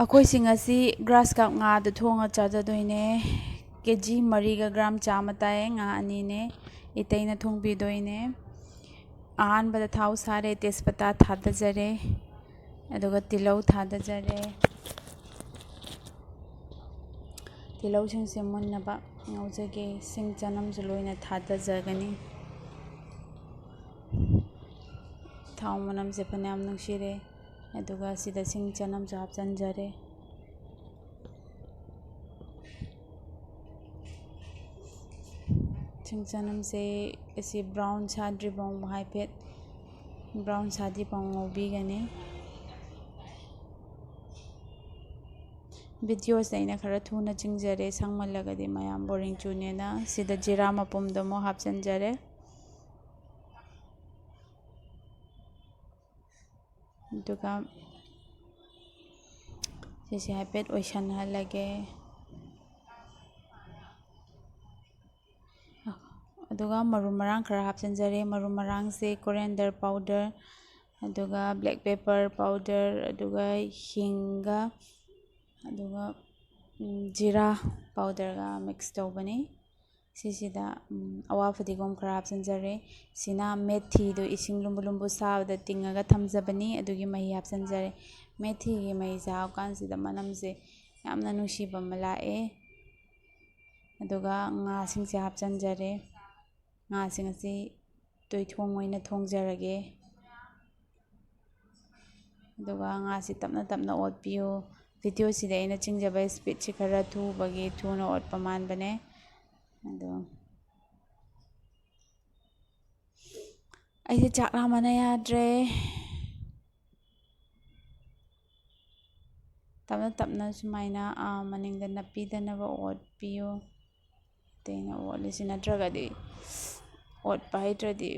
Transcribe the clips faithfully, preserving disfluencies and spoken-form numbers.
ꯑꯩꯈꯣꯏꯁꯤꯡ ꯑꯁꯤ ꯒ꯭ꯔꯥꯁ ꯀꯞ ꯉꯥꯗ ꯊꯣꯡꯉ ꯆꯥꯖꯗꯣꯏꯅꯦ꯫ ꯀꯦ ꯖꯤ ꯃꯔꯤꯒ ꯒ꯭ꯔꯥꯝ ꯆꯥꯝꯃ ꯇꯥꯏꯌꯦ꯫ ꯉꯥ ꯑꯅꯤꯅꯦ꯫ ꯏꯇꯩꯅ ꯊꯣꯡꯕꯤꯗꯣꯏꯅꯦ꯫ ꯑꯍꯥꯟꯕꯗ ꯊꯥꯎ ꯁꯥꯔꯦ, ꯇꯦꯖꯄꯇꯥ ꯊꯥꯗꯖꯔꯦ, ꯑꯗꯨꯒ ꯇꯤꯜꯍꯧ ꯊꯥꯗꯖꯔꯦ꯫ ꯇꯤꯜꯍꯧꯁꯤꯡꯁꯦ ꯃꯨꯟꯅꯕ ꯉꯧꯖꯒꯦ꯫ ꯁꯤꯡ ꯆꯅꯝꯁꯨ ꯂꯣꯏꯅ ꯊꯥꯗꯖꯒꯅꯤ꯫ ꯊꯥꯎ ꯃꯅꯝꯁꯦ ꯐꯅꯌꯥꯝ ꯅꯨꯡꯁꯤꯔꯦ꯫ ꯑꯗꯨꯒ ꯁꯤꯗ ꯁꯤꯡ ꯆꯅꯝꯁꯨ ꯍꯥꯞꯆꯤꯟꯖꯔꯦ꯫ ꯁꯤꯡ ꯆꯅꯝꯁꯦ ꯑꯁꯤ ꯕ꯭ꯔꯥꯎꯟ ꯁꯥꯗ꯭ꯔꯤ ꯐꯥꯎꯕ ꯍꯥꯏꯐꯦꯠ ꯕ꯭ꯔꯥꯎꯟ ꯁꯥꯗ꯭ꯔꯤ ꯐꯥꯎ ꯉꯧꯕꯤꯒꯅꯤ꯫ ꯚꯤꯗꯤꯑꯣꯁꯦ ꯑꯩꯅ ꯈꯔ ꯊꯨꯅ ꯆꯤꯡꯖꯔꯦ, ꯁꯪꯃꯜꯂꯒꯗꯤ ꯃꯌꯥꯝ ꯕꯣꯔꯤꯡ ꯆꯨꯅꯦꯅ꯫ ꯁꯤꯗ ꯖꯤꯔꯥ ꯃꯄꯨꯝꯗꯣ ꯑꯃꯨꯛ ꯍꯥꯞꯆꯤꯟꯖꯔꯦ꯫ ꯑꯗꯨꯒ ꯁꯤꯁꯦ ꯍꯥꯏꯐꯦꯠ ꯑꯣꯏꯁꯟꯍꯜꯂꯒꯦ꯫ ꯑꯗꯨꯒ ꯃꯔꯨ ꯃꯔꯥꯡ ꯈꯔ ꯍꯥꯞꯆꯤꯟꯖꯔꯦ꯫ ꯃꯔꯨ ꯃꯔꯥꯡꯁꯦ coriander powder, ꯑꯗꯨꯒ black pepper powder, ꯑꯗꯨꯒ ꯍꯤꯡꯒ, ꯑꯗꯨꯒ, ꯎꯝ, ꯖꯤꯔꯥ powderꯒ mix ꯇꯧꯕꯅꯤ꯫ ꯁꯤꯁꯤꯗ, ꯎꯝ, ꯑꯋꯥ ꯐꯗꯤꯒꯣꯝ ꯈꯔ ꯍꯥꯞꯆꯤꯟꯖꯔꯦ꯫ ꯁꯤꯅ ꯃꯦꯊꯤꯗꯣ ꯏꯁꯤꯡ ꯂꯨꯝꯕꯨ ꯂꯨꯝꯕꯨ ꯁꯥꯕꯗ ꯇꯤꯡꯉꯒ ꯊꯝꯖꯕꯅꯤ, ꯑꯗꯨꯒꯤ ꯃꯍꯤ ꯍꯥꯞꯆꯤꯟꯖꯔꯦ꯫ ꯃꯦꯊꯤꯒꯤ ꯃꯍꯤꯁꯦ ꯍꯥꯞꯀꯥꯟꯁꯤꯗ ꯃꯅꯝꯁꯦ ꯌꯥꯝꯅ ꯅꯨꯡꯁꯤꯕ ꯑꯃ ꯂꯥꯛꯑꯦ꯫ ꯑꯗꯨꯒ ꯉꯥꯁꯤꯡꯁꯦ ꯍꯥꯞꯆꯤꯟꯖꯔꯦ꯫ ꯉꯥꯁꯤꯡ ꯑꯁꯤ ꯇꯣꯏꯊꯣꯡ ꯑꯣꯏꯅ ꯊꯣꯡꯖꯔꯒꯦ꯫ ꯑꯗꯨꯒ ꯉꯥꯁꯤ ꯇꯞꯅ ꯇꯞꯅ ꯑꯣꯠꯄꯤꯌꯨ꯫ ꯚꯤꯗꯤꯑꯣꯁꯤꯗ ꯑꯩꯅ ꯆꯤꯡꯖꯕ speedꯁꯤ ꯈꯔ ꯊꯨꯕꯒꯤ ꯊꯨꯅ ꯑꯣꯠꯄ ꯃꯥꯟꯕꯅꯦ꯫ ꯑꯗꯣ ꯑꯩꯁꯦ ꯆꯥꯛ ꯂꯥꯝꯕꯅ ꯌꯥꯗ꯭ꯔꯦ꯫ ꯇꯞꯅ ꯇꯞꯅ ꯁꯨꯃꯥꯏꯅ, ꯑꯥ, ꯃꯅꯤꯡꯗ ꯅꯞꯄꯤꯗꯅꯕ ꯑꯣꯠꯄꯤꯌꯨ꯫ ꯑꯇꯩꯅ ꯑꯣꯠꯂꯤꯁꯤ ꯅꯠꯇ꯭ꯔꯒꯗꯤ ꯑꯣꯠꯄ ꯍꯩꯇ꯭ꯔꯗꯤ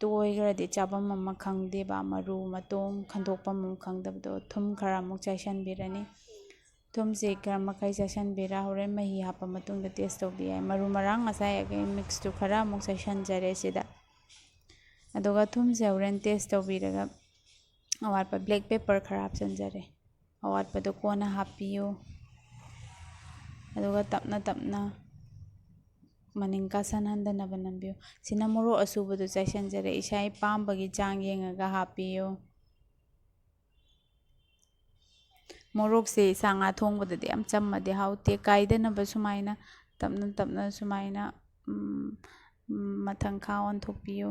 ꯇꯣꯏꯈ꯭ꯔꯗꯤ ꯆꯥꯐꯝ ꯑꯃ ꯈꯪꯗꯦꯕ, ꯃꯔꯨ ꯃꯇꯣꯡ ꯈꯟꯗꯣꯛꯐꯝ ꯑꯃ ꯈꯪꯗꯕꯗꯣ꯫ ꯊꯨꯝ ꯈꯔ ꯑꯃꯨꯛ ꯆꯥꯏꯁꯤꯟꯕꯤꯔꯅꯤ꯫ ꯊꯨꯝꯁꯤ ꯈꯔ ꯃꯈꯩ ꯆꯥꯏꯁꯤꯟꯕꯤꯔ ꯍꯣꯔꯦꯟ ꯃꯍꯤ ꯍꯥꯞꯄ ꯃꯇꯨꯡꯗ taste ꯇꯧꯕ ꯌꯥꯏ꯫ ꯃꯔꯨ ꯃꯔꯥꯡ ꯉꯁꯥꯏ ꯑꯩꯈꯣꯏ mixꯇꯨ ꯈꯔ ꯑꯃꯨꯛ ꯆꯥꯏꯁꯤꯟꯖꯔꯦ ꯁꯤꯗ꯫ ꯑꯗꯨꯒ ꯊꯨꯝꯁꯦ ꯍꯣꯔꯦꯟ taste ꯇꯧꯕꯤꯔꯒ ꯑꯋꯥꯠꯄ black pepper ꯈꯔ ꯍꯥꯞꯆꯤꯟꯖꯔꯦ꯫ ꯑꯋꯥꯠꯄꯗꯣ ꯀꯣꯟꯅ ꯍꯥꯞꯄꯤꯌꯨ꯫ ꯑꯗꯨꯒ ꯇꯞꯅ ꯇꯞꯅ ꯃꯅꯤꯡ ꯀꯥꯁꯟꯍꯟꯗꯅꯕ ꯅꯝꯕꯤꯌꯨ꯫ ꯁꯤꯅ ꯃꯣꯔꯣꯛ ꯑꯁꯨꯕꯗꯨ ꯆꯥꯏꯁꯤꯟꯖꯔꯦ꯫ ꯏꯁꯥ ꯄꯥꯝꯕꯒꯤ ꯆꯥꯡ ꯌꯦꯡꯉꯒ ꯍꯥꯞꯄꯤꯌꯨ꯫ ꯃꯣꯔꯣꯛꯁꯦ ꯁꯥ ꯉꯥ ꯊꯣꯡꯕꯗꯗꯤ ꯌꯥꯝ ꯆꯝꯃꯗꯤ ꯍꯥꯎꯇꯦ꯫ ꯀꯥꯏꯗꯅꯕ ꯁꯨꯃꯥꯏꯅ ꯇꯞꯅ ꯇꯞꯅ ꯁꯨꯃꯥꯏꯅ, ꯎꯝ, ꯎꯝ, ꯃꯊꯪ ꯈꯥ ꯑꯣꯟꯊꯣꯛꯄꯤꯌꯨ꯫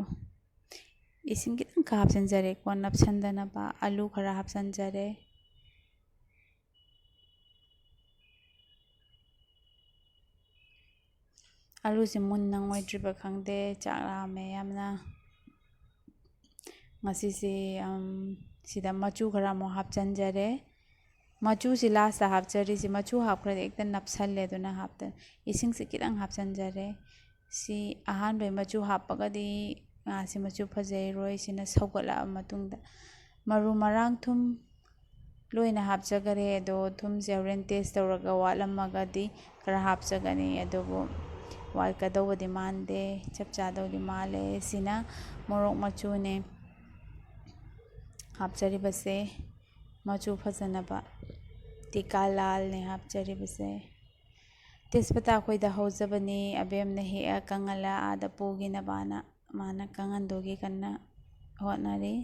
ꯏꯁꯤꯡ ꯈꯤꯇꯪ ꯈꯔ ꯍꯥꯞꯆꯤꯟꯖꯔꯦꯀꯣ, ꯅꯞꯁꯟꯗꯅꯕ꯫ ꯑꯂꯨ ꯈꯔ ꯍꯥꯞꯆꯤꯟꯖꯔꯦ꯫ ꯑꯂꯨꯁꯦ ꯃꯨꯟ ꯅꯪꯉꯣꯏꯗ꯭ꯔꯤꯕ ꯈꯪꯗꯦ, ꯆꯥꯛ ꯂꯥꯝꯃꯦ ꯌꯥꯝꯅ꯫ ꯉꯁꯤꯁꯦ, ꯎꯝ, ꯁꯤꯗ ꯃꯆꯨ ꯈꯔ ꯑꯃꯨꯛ ꯍꯥꯞꯆꯤꯟꯖꯔꯦ꯫ ꯃꯆꯨꯁꯤ ꯂꯥꯁꯇ ꯍꯥꯞꯆꯔꯤꯁꯤ, ꯃꯆꯨ ꯍꯥꯞꯈ꯭ꯔꯗꯤ ꯍꯦꯛꯇ ꯅꯞꯁꯜꯂꯦ, ꯑꯗꯨꯅ ꯍꯥꯞꯇ-, ꯏꯁꯤꯡꯁꯤ ꯈꯤꯇꯪ ꯍꯥꯞꯆꯤꯟꯖꯔꯦ꯫ ꯁꯤ ꯑꯍꯥꯟꯕꯩ ꯃꯆꯨ ꯍꯥꯞꯄꯒꯗꯤ ꯉꯥꯁꯤ ꯃꯆꯨ ꯐꯖꯔꯣꯏ꯫ ꯁꯤꯅ ꯁꯧꯒꯠꯂꯛꯑ ꯃꯇꯨꯡꯗ ꯃꯔꯨ ꯃꯔꯥꯡ, ꯊꯨꯝ ꯂꯣꯏꯅ ꯍꯥꯞꯆꯈꯔꯦ꯫ ꯑꯗꯣ ꯊꯨꯝꯁꯦ ꯍꯣꯔꯦꯟ ꯇꯦꯁ ꯇꯧꯔꯒ ꯋꯥꯠꯂꯝꯃꯒꯗꯤ ꯈꯔ ꯍꯥꯞꯆꯒꯅꯤ, ꯑꯗꯨꯕꯨ ꯋꯥꯠꯀꯗꯧꯕꯗꯤ ꯃꯥꯟꯗꯦ, ꯆꯞ ꯆꯥꯗꯧꯗꯤ ꯃꯥꯜꯂꯦ꯫ ꯁꯤꯅ ꯃꯣꯔꯣꯛ ꯃꯆꯨꯅꯦ ꯍꯥꯞꯆꯔꯤꯕꯁꯦ, ꯃꯆꯨ ꯐꯖꯅꯕ ꯇꯤꯀꯥ ꯂꯥꯜꯅꯦ ꯍꯥꯞꯆꯔꯤꯕꯁꯦ꯫ ꯇꯦꯖꯄꯇꯥ ꯑꯩꯈꯣꯏꯗ ꯍꯧꯖꯕꯅꯤ, ꯑꯕꯦꯝꯅ ꯍꯦꯛꯑ ꯀꯪꯍꯜꯂ ꯑꯥꯗ ꯄꯨꯈꯤꯅꯕꯅ ꯃꯥꯅ ꯀꯪꯍꯟꯗꯨꯒꯤ ꯀꯟꯅ ꯍꯣꯠꯅꯔꯤ꯫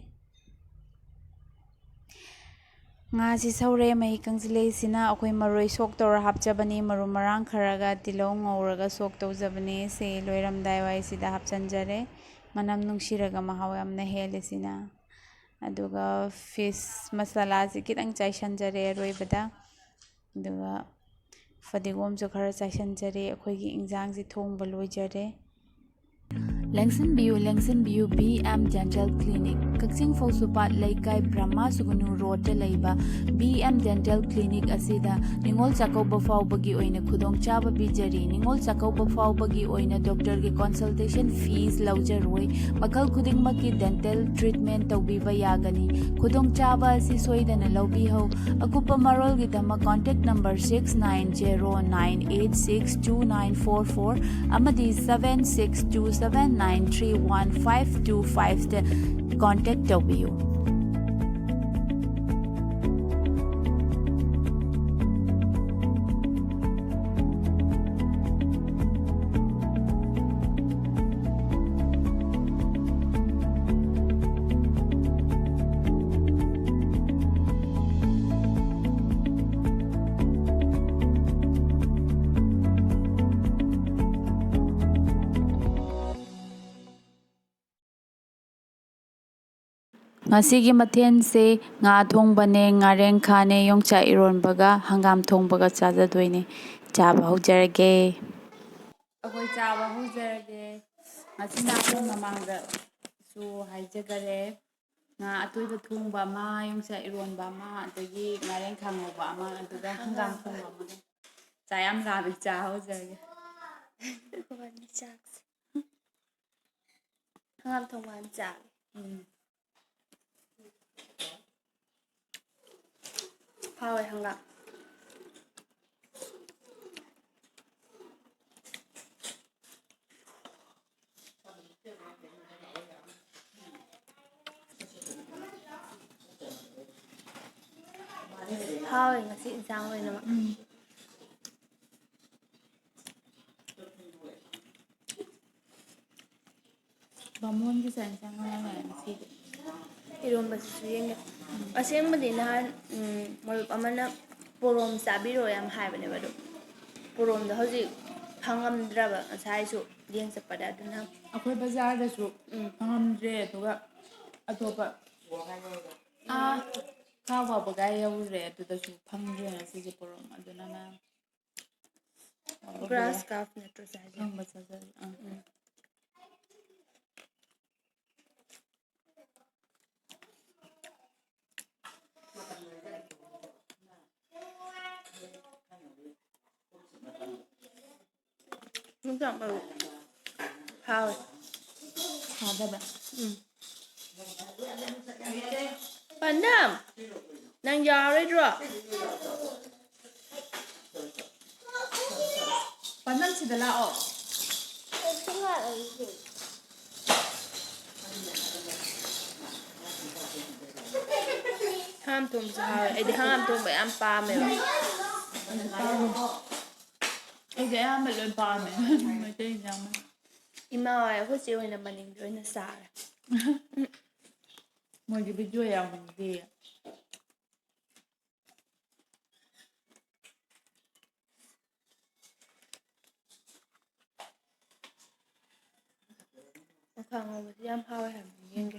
ꯉꯥꯁꯤ ꯁꯧꯔꯦ, ꯃꯍꯤ ꯀꯪꯁꯤꯜꯂꯛꯏꯁꯤꯅ ꯑꯩꯈꯣꯏ ꯃꯔꯣꯏ ꯁꯣꯛ ꯇꯧꯔ ꯍꯥꯞꯆꯕꯅꯤ, ꯃꯔꯨ ꯃꯔꯥꯡ ꯈꯔꯒ ꯇꯤꯜꯍꯧ ꯉꯧꯔꯒ ꯁꯣꯛ ꯇꯧꯖꯕꯅꯤ꯫ ꯁꯤ ꯂꯣꯏꯔꯝꯗꯥꯏ ꯋꯥꯏꯁꯤꯗ ꯍꯥꯞꯆꯤꯟꯖꯔꯦ꯫ ꯃꯅꯝ ꯅꯨꯡꯁꯤꯔꯒ ꯃꯍꯥꯎ ꯌꯥꯝꯅ ꯍꯦꯜꯂꯦ ꯁꯤꯅ꯫ ꯑꯗꯨꯒ ꯐꯤꯁ ꯃꯁꯥꯂꯥꯁꯤ ꯈꯤꯇꯪ ꯆꯥꯏꯁꯤꯟꯖꯔꯦ ꯑꯔꯣꯏꯕꯗ꯫ ꯑꯗꯨꯒ ꯐꯗꯤꯒꯣꯝꯁꯨ ꯈꯔ ꯆꯥꯏꯁꯤꯟꯖꯔꯦ꯫ ꯑꯩꯈꯣꯏꯒꯤ ꯏꯟꯖꯥꯡꯁꯤ ꯊꯣꯡꯕ ꯂꯣꯏꯖꯔꯦ꯫ ꯂꯦꯡꯁꯤꯟꯕꯤꯌꯨ, ꯂꯦꯡꯁꯤꯟꯕꯤꯌꯨ, ꯕꯤ ꯑꯦꯝ ꯗꯦꯟꯇꯦꯜ ꯀ꯭ꯂꯤꯅꯤꯛ, ꯀꯛꯆꯤꯡ ꯐꯧꯁꯨꯄꯥꯠ ꯂꯩꯀꯥꯏ ꯕ꯭ꯔꯍꯃ ꯁꯨꯒꯨꯅꯨ ꯔꯣꯗꯇ ꯂꯩꯕ ꯕꯤ ꯑꯦꯝ ꯗꯦꯟꯇꯦꯜ ꯀ꯭ꯂꯤꯅꯤꯛ ꯑꯁꯤꯗ ꯅꯤꯉꯣꯜ ꯆꯥꯛꯀꯧꯕ ꯐꯥꯎꯕꯒꯤ ꯑꯣꯏꯅ ꯈꯨꯗꯣꯡꯆꯥꯕ ꯄꯤꯖꯔꯤ꯫ ꯅꯤꯉꯣꯜ ꯆꯥꯛꯀꯧꯕ ꯐꯥꯎꯕꯒꯤ ꯑꯣꯏꯅ ꯗꯣꯛꯇꯔꯒꯤ ꯀꯟꯁꯜꯇꯦꯁꯟ ꯐꯤꯁ ꯂꯧꯖꯔꯣꯏ꯫ ꯃꯈꯜ ꯈꯨꯗꯤꯡꯃꯛꯀꯤ ꯗꯦꯟꯇꯦꯜ ꯇ꯭ꯔꯤꯠꯃꯦꯟ ꯇꯧꯕꯤꯕ ꯌꯥꯒꯅꯤ꯫ ꯈꯨꯗꯣꯡꯆꯥꯕ ꯑꯁꯤ ꯁꯣꯏꯗꯅ ꯂꯧꯕꯤꯍꯧ꯫ ꯑꯀꯨꯞꯄ ꯃꯔꯣꯜꯒꯤꯗꯃꯛ contact number six nine zero nine eight six two nine four four ꯑꯃꯗꯤ seven six two seven nine three one five two fiveꯇ contact ꯇꯧꯕꯤꯌꯨ꯫ ꯉꯁꯤꯒꯤ ꯃꯊꯦꯜꯁꯦ ꯉꯥ ꯊꯣꯡꯕꯅꯦ, ꯉꯥꯔꯦꯟꯈꯥꯅꯦ, ꯌꯣꯡꯆꯥꯛ ꯏꯔꯣꯟꯕꯒ ꯍꯪꯒꯥꯝ ꯊꯣꯡꯕꯒ ꯆꯥꯖꯗꯣꯏꯅꯦ꯫ ꯆꯥꯕ ꯍꯧꯖꯔꯒꯦ꯫ ꯑꯩꯈꯣꯏ ꯆꯥꯕ ꯍꯧꯖꯔꯒꯦ꯫ ꯃꯆꯤꯟ ꯃꯅꯥꯎꯒꯤ ꯃꯃꯥꯡꯗꯁꯨ ꯍꯥꯏꯖꯈꯔꯦ꯫ ꯉꯥ ꯑꯇꯣꯏꯕ ꯊꯣꯡꯕ ꯑꯃ, ꯌꯣꯡꯆꯥꯛ ꯏꯔꯣꯟꯕ ꯑꯃ, ꯑꯗꯒꯤ ꯉꯥꯔꯦꯟꯈꯥ ꯉꯧꯕ ꯑꯃ, ꯑꯗꯨꯒ ꯍꯪꯒꯥꯝ ꯊꯣꯡꯕ ꯑꯃꯒ꯫ ꯆꯥꯛ ꯌꯥꯝ ꯂꯥꯝꯃꯦ, ꯆꯥ ꯍꯧꯖꯔꯒꯦ꯫ ꯏꯕꯥꯅꯤ ꯆꯥꯛꯁꯦ꯫ ꯍꯪꯒꯥꯝ ꯊꯣꯡꯕ ꯍꯥꯟꯅ ꯆꯥꯒꯦ꯫ ꯎꯝ꯫ ꯍꯥꯎꯋꯦ ꯍꯪꯒꯥꯝ꯫ ꯍꯥꯎꯋꯦ ꯉꯁꯤ ꯏꯟꯁꯥꯡ ꯂꯣꯏꯅꯃꯛ꯫ ꯎꯝ꯫ ꯕꯥꯃꯣꯟꯒꯤ ꯆꯥꯛ ꯏꯟꯁꯥꯡ ꯃꯌꯥꯝ ꯂꯩꯔꯦ ꯉꯁꯤꯗꯤ꯫ ꯏꯔꯣꯝꯕꯁꯤꯁꯨ ꯌꯦꯡꯒꯦ꯫ ꯑꯁꯦꯡꯕꯗꯤ ꯅꯍꯥꯟ, ꯎꯝ, ꯃꯔꯨꯞ ꯑꯃꯅ ꯄꯣꯔꯣꯝ ꯆꯥꯕꯤꯔꯣ ꯌꯥꯝ ꯍꯥꯏꯕꯅꯦꯕ, ꯑꯗꯣ ꯄꯣꯔꯣꯝꯗꯣ ꯍꯧꯖꯤꯛ ꯐꯪꯉꯝꯗ꯭ꯔꯕ, ꯉꯁꯥꯏꯁꯨ ꯌꯦꯡ ꯆꯠꯄꯗ, ꯑꯗꯨꯅ ꯑꯩꯈꯣꯏ ꯕꯖꯥꯔꯗꯁꯨ ꯎꯝ꯫ ꯐꯪꯉꯝꯗ꯭ꯔꯦ, ꯑꯗꯨꯒ ꯑꯇꯣꯞꯄ, ꯑꯥ, ꯈꯥ ꯐꯥꯎꯕꯒꯥꯏ ꯌꯧꯔꯨꯔꯦ, ꯑꯗꯨꯗꯁꯨ ꯐꯪꯗ꯭ꯔꯦ ꯉꯁꯤꯁꯦ ꯄꯣꯔꯣꯝ, ꯑꯗꯨꯅ ꯃꯌꯥꯝ ꯒ꯭ꯔꯥꯁ ꯀꯥꯞ ꯅꯠꯇ꯭ꯔꯣ ꯆꯥꯏꯁꯦ? ꯈꯪꯕ ꯆꯥꯖꯔꯤ꯫ ꯑꯥ꯫ ꯎꯝ꯫ ꯌꯣꯡꯆꯥꯛ ꯃꯔꯨ ꯍꯥꯎꯋꯦ꯫ ꯍꯥꯎꯗꯕ꯭ꯔꯥ? ꯎꯝ꯫ ꯄꯥꯟꯗꯝ, ꯅꯪ ꯌꯥꯔꯣꯏꯗ꯭ꯔꯣ? ꯄꯥꯟꯗꯝ ꯁꯤꯗ ꯂꯥꯛꯑꯣ꯫ ꯍꯪꯒꯥꯝ ꯊꯣꯡꯕꯁꯨ ꯍꯥꯎꯋꯦ꯫ ꯑꯩꯗꯤ ꯍꯪꯒꯥꯝ ꯊꯣꯡꯕ ꯌꯥꯝ ꯄꯥꯝꯃꯦꯕ꯫ ꯑꯩꯗꯤ ꯑꯌꯥꯝꯕ ꯂꯣꯏ ꯄꯥꯝꯃꯦ꯫ ꯃꯩꯇꯩ ꯏꯟꯖꯥꯡ꯫ ꯏꯃꯥ ꯍꯣꯏ, ꯑꯩꯈꯣꯏ ꯆꯦ ꯍꯣꯏꯅ ꯃꯅꯤꯡꯗ ꯑꯣꯏꯅ ꯆꯥꯔꯦ꯫ ꯃꯣꯏꯗꯤ ꯚꯤꯗꯤꯑꯣ ꯌꯥꯎꯅꯤꯡꯗꯦ꯫ ꯉꯥꯈꯥ ꯉꯧꯕꯁꯤ ꯌꯥꯝ ꯍꯥꯎꯋꯦ ꯍꯥꯏꯕꯅꯤ, ꯌꯦꯡꯒꯦ꯫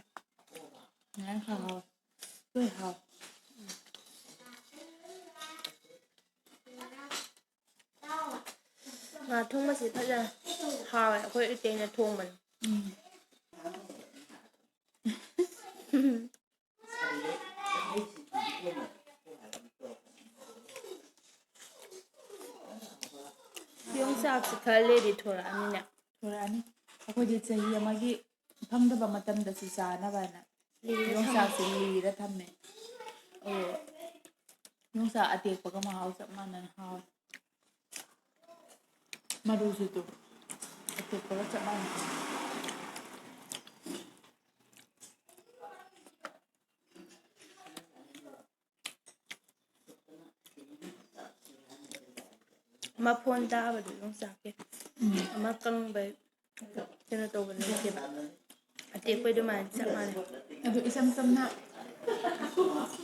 ꯉꯔꯥꯡ ꯈꯔ ꯍꯥꯎꯋꯦ꯫ ꯂꯣꯏ ꯍꯥꯎꯋꯦ꯫ ꯉꯥ ꯊꯣꯡꯕꯁꯤ ꯐꯖꯅ ꯍꯥꯎꯋꯦ꯫ ꯑꯩꯈꯣꯏ ꯏꯇꯩꯅ ꯊꯣꯡꯕꯅꯤ꯫ ꯎꯝ꯫ ꯌꯣꯡꯆꯥꯛꯁꯤ ꯈꯔ ꯂꯩꯔꯗꯤ ꯊꯣꯔꯛꯑꯅꯤꯅꯦ꯫ ꯊꯣꯔꯛꯑꯅꯤ꯫ ꯑꯩꯈꯣꯏꯗꯤ ꯆꯍꯤ ꯑꯃꯒꯤ ꯐꯪꯗꯕ ꯃꯇꯝꯗꯁꯨ ꯆꯥꯅꯕ ꯍꯥꯏꯅ ꯂꯤꯔ ꯊꯝꯃꯦ꯫ ꯌꯣꯡꯆꯥꯛꯁꯤ ꯂꯤꯔ ꯊꯝꯃꯦ꯫ ꯑꯣ, ꯌꯣꯡꯆꯥꯛ ꯑꯇꯦꯛꯄꯒ ꯃꯍꯥꯎ ꯆꯞ ꯃꯥꯟꯅꯅ ꯍꯥꯎꯋꯦ꯫ ꯃꯔꯨꯁꯤꯁꯨ ꯑꯇꯦꯛꯄꯒ ꯆꯞ ꯃꯥꯟꯅꯩ꯫ ꯃꯐꯣꯟ ꯇꯥꯕꯗꯣ ꯌꯣꯡꯆꯥꯛꯀꯤ꯫ ꯎꯝ꯫ ꯑꯃ ꯀꯪꯕꯩ ꯀꯩꯅꯣ ꯇꯧꯕ ꯅꯠꯇꯦꯕ꯫ ꯑꯇꯦꯛꯄꯩ ꯑꯗꯨꯃꯥꯏꯅ ꯆꯞ ꯃꯥꯟꯅꯩ꯫ ꯑꯗꯨ ꯏꯆꯝ ꯆꯝꯅ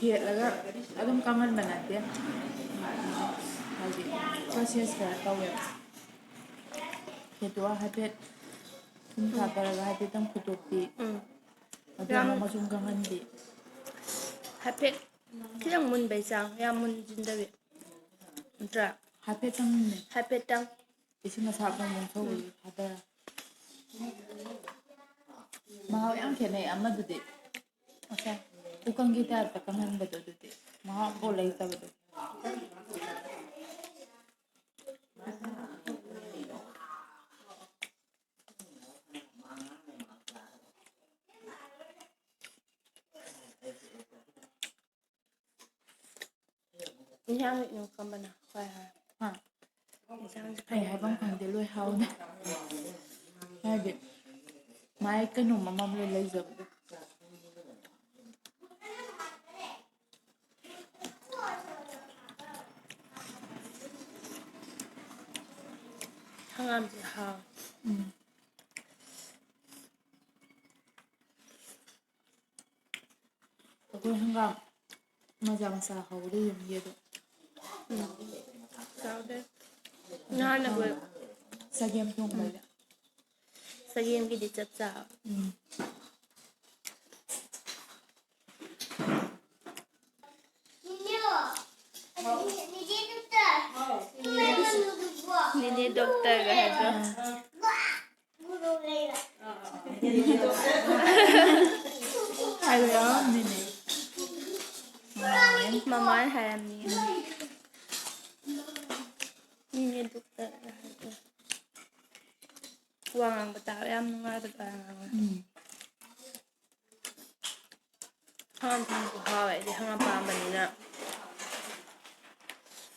ꯍꯦꯛꯂꯒ ꯑꯗꯨꯝ ꯀꯪꯍꯟꯕ ꯅꯠꯇꯦ꯫ ꯍꯥꯏꯗꯤ process ꯈꯔ ꯇꯧꯋꯦꯕ꯫ ꯍꯦꯛꯇꯣꯛꯑ ꯍꯥꯏꯐꯦꯠ ꯊꯨꯝ ꯎꯝ꯫ ꯊꯥꯗꯔꯒ ꯍꯥꯏꯐꯦꯠꯇꯪ ꯐꯨꯠꯇꯣꯛꯄꯤ꯫ ꯎꯝ꯫ ꯑꯗꯨ ꯌꯥꯝ ꯑꯃꯨꯛ ꯃꯆꯨꯝ ꯀꯪꯍꯟꯕꯤ꯫ ꯍꯥꯏꯐꯦꯠ ꯈꯤꯇꯪ ꯃꯨꯟꯕꯩ ꯆꯥꯡ, ꯌꯥꯝ ꯃꯨꯟꯁꯤꯟꯗꯕꯤ꯫ ꯅꯠꯇ꯭ꯔꯥ? ꯍꯥꯏꯐꯦꯠꯇꯪꯅꯦ꯫ ꯍꯥꯏꯐꯦꯠꯇꯪ꯫ ꯏꯁꯤꯡ ꯑꯁꯥꯕ ꯑꯃꯨꯛ ꯁꯧꯕꯗꯨ ꯎꯝ꯫ ꯊꯥꯗꯔ꯫ ꯃꯍꯥꯎ ꯌꯥꯝ ꯈꯦꯠꯅꯩ ꯑꯃꯗꯨꯗꯤ꯫ ꯉꯁꯥꯏ ꯄꯨꯈꯝꯒꯤ type ꯇ ꯀꯪꯍꯟꯕꯗꯣ ꯑꯗꯨꯗꯤ ꯃꯍꯥꯎ ꯑꯝꯐꯥꯎ ꯂꯩꯇꯕꯗꯣ꯫ ꯏꯟꯁꯥꯡ ꯂꯩꯅ ꯀꯝꯕꯅ ꯈ꯭ꯋꯥꯏ ꯍꯥꯎ? ꯍꯥ? ꯏꯟꯁꯥꯡꯁꯦ ꯑꯩ ꯍꯥꯏꯐꯝ ꯈꯪꯗꯦ, ꯂꯣꯏ ꯍꯥꯎꯅ꯫ ꯍꯥꯏꯗꯤ ꯃꯥꯏ ꯀꯩꯅꯣꯝ ꯑꯃ ꯂꯣꯏ ꯂꯩꯖꯕꯗꯣ꯫ ꯍꯪꯒꯥꯝꯁꯦ ꯍꯥꯎ꯫ ꯎꯝ꯫ ꯑꯩꯈꯣꯏ ꯍꯪꯒꯥꯝ ꯃꯆꯥ ꯃꯆꯥ ꯍꯧꯕꯗꯣ ꯌꯨꯝꯒꯤ ꯑꯗꯣ꯫ ꯎꯝ꯫ ꯆꯥꯎꯗꯦ꯫ ꯅꯍꯥꯟ ꯑꯩꯈꯣꯏ ꯆꯒꯦꯝ ꯊꯣꯡꯕꯩꯗ꯫ ꯆꯒꯦꯝꯒꯤꯗꯤ ꯆꯞ ꯆꯥꯕ꯫ ꯎꯝ꯫ ꯍꯥꯏꯕ ꯌꯥꯎꯔꯝꯗꯣꯏꯅꯦ꯫ ꯃꯃꯥꯅ ꯍꯥꯏꯔꯝꯅꯤ꯫ ꯃꯤꯅꯦ ꯗꯣꯛꯇꯔ ꯍꯥꯏꯗꯣ꯫ ꯋꯥ ꯉꯥꯡꯕ ꯇꯥꯕ ꯌꯥꯝ ꯅꯨꯡꯉꯥꯏꯕ ꯇꯥꯔꯦ꯫ ꯎꯝ꯫ ꯍꯪꯒꯥꯝ ꯊꯣꯡꯕꯁꯨ ꯍꯥꯎꯋꯦ ꯑꯩꯗꯤ ꯍꯪꯒꯥꯝ ꯄꯥꯝꯕꯅꯤꯅ꯫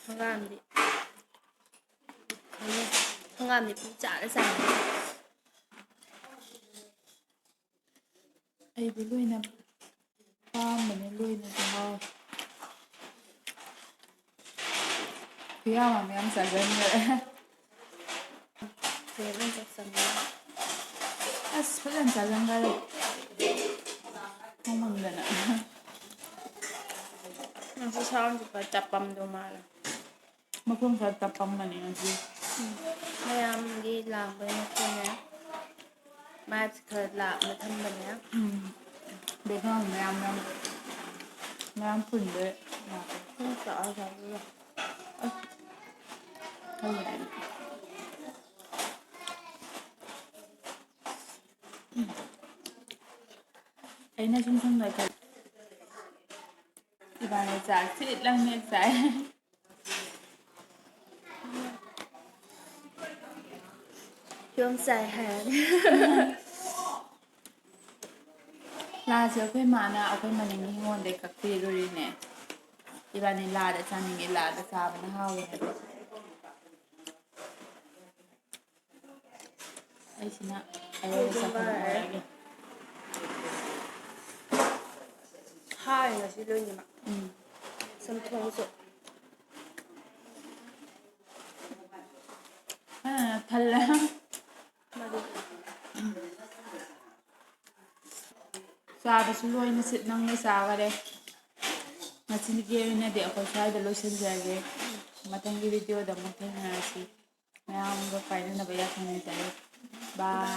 ꯍꯪꯒꯥꯝꯗꯤ ꯈꯪꯉꯦ꯫ ꯍꯪꯒꯥꯝꯗꯤ ꯄꯨꯡꯆꯥꯗ ꯆꯥꯅꯤꯡꯉꯦ꯫ ꯑꯩꯗꯤ ꯂꯣꯏꯅ ꯄꯥꯝꯕꯅꯦ, ꯂꯣꯏꯅꯁꯨ ꯍꯥꯎꯋꯦ꯫ ꯈꯨꯌꯥꯝ ꯑꯃ ꯌꯥꯝ ꯆꯥꯁꯤꯟꯈ꯭ꯔꯦ꯫ ꯐꯖꯅ ꯆꯥꯁꯤꯟꯈ꯭ꯔꯦ꯫ ꯑꯁ, ꯐꯖꯅ ꯆꯥꯁꯤꯟꯈ꯭ꯔꯦ꯫ ꯍꯥꯎꯃꯟꯗꯅ꯫ ꯉꯁꯤ soundꯁꯦ ꯈꯔ ꯇꯞꯄꯝꯗꯧ ꯃꯥꯜꯂꯦ꯫ ꯃꯈꯣꯟ ꯈꯔ ꯇꯞꯄꯝꯒꯅꯤ ꯉꯁꯤ꯫ ꯎꯝ꯫ ꯃꯌꯥꯝꯒꯤ ꯂꯥꯡꯕꯩ ꯃꯈꯣꯟꯅꯦ꯫ Mic ꯈꯔ ꯂꯥꯞꯅ ꯊꯝꯕꯅꯦ꯫ ꯎꯝ꯫ Background ꯃꯌꯥꯝ, ꯃꯌꯥꯝ, ꯃꯌꯥꯝ ꯄꯨꯟꯕꯩ ꯂꯥꯞꯄꯦ꯫ ꯎꯝ, ꯆꯥꯎ, ꯆꯥꯎ, ꯆꯥꯎ꯫ ꯑꯁ꯫ ꯈꯜꯂꯦ ꯑꯩꯗꯤ꯫ ꯎꯝ꯫ ꯑꯩꯅ ꯁꯨꯝ ꯁꯨꯝ ꯂꯩꯈꯠ-, ꯏꯕꯥꯅꯤ ꯆꯥꯛ ꯁꯤꯠ ꯂꯪ ꯍꯦꯛ ꯆꯥꯏ꯫ ꯌꯣꯡ ꯆꯥꯏ ꯍꯥꯏꯔꯅꯤ꯫ ꯂꯥꯁꯦ ꯑꯩꯈꯣꯏ ꯃꯥꯅ ꯑꯩꯈꯣꯏ ꯃꯅꯤꯡꯒꯤ ꯍꯤꯡꯒꯣꯜꯗꯩ ꯀꯛꯄꯤꯔꯨꯔꯤꯅꯦ꯫ ꯏꯕꯥꯅꯤ ꯂꯥꯗ ꯆꯥꯅꯤꯡꯉꯦ, ꯂꯥꯗ ꯆꯥꯕꯅ ꯍꯥꯎꯋꯦ ꯍꯥꯏꯕ꯫ ꯑꯩꯁꯤꯅ ꯑꯔꯣꯏꯕ ꯆꯥꯛꯈꯨꯝ ꯑꯣꯏꯔꯒꯦ꯫ ꯍꯥꯎꯋꯦ ꯉꯁꯤ ꯂꯣꯏꯅꯃꯛ꯫ ꯎꯝ꯫ ꯆꯝꯊꯣꯡꯁꯨ꯫ ꯐꯖꯅ ꯊꯜꯂꯦ꯫ ꯃꯗꯨ꯫ ꯆꯥꯕꯁꯨ ꯂꯣꯏꯅ ꯁꯤꯠ ꯅꯪꯅ ꯆꯥꯈꯔꯦ꯫ ꯉꯁꯤꯒꯤ ꯑꯣꯏꯅꯗꯤ ꯑꯩꯈꯣꯏ ꯁ꯭ꯋꯥꯏꯗ ꯂꯣꯏꯁꯤꯟꯖꯔꯒꯦ꯫ ꯃꯊꯪꯒꯤ videoꯗ ꯑꯃꯨꯛ ꯊꯦꯡꯅꯔꯁꯤ꯫ ꯃꯌꯥꯝꯒ ꯄꯥꯏꯅꯅꯕ ꯌꯥꯊꯪ ꯅꯤꯖꯔꯤ꯫ Bye꯫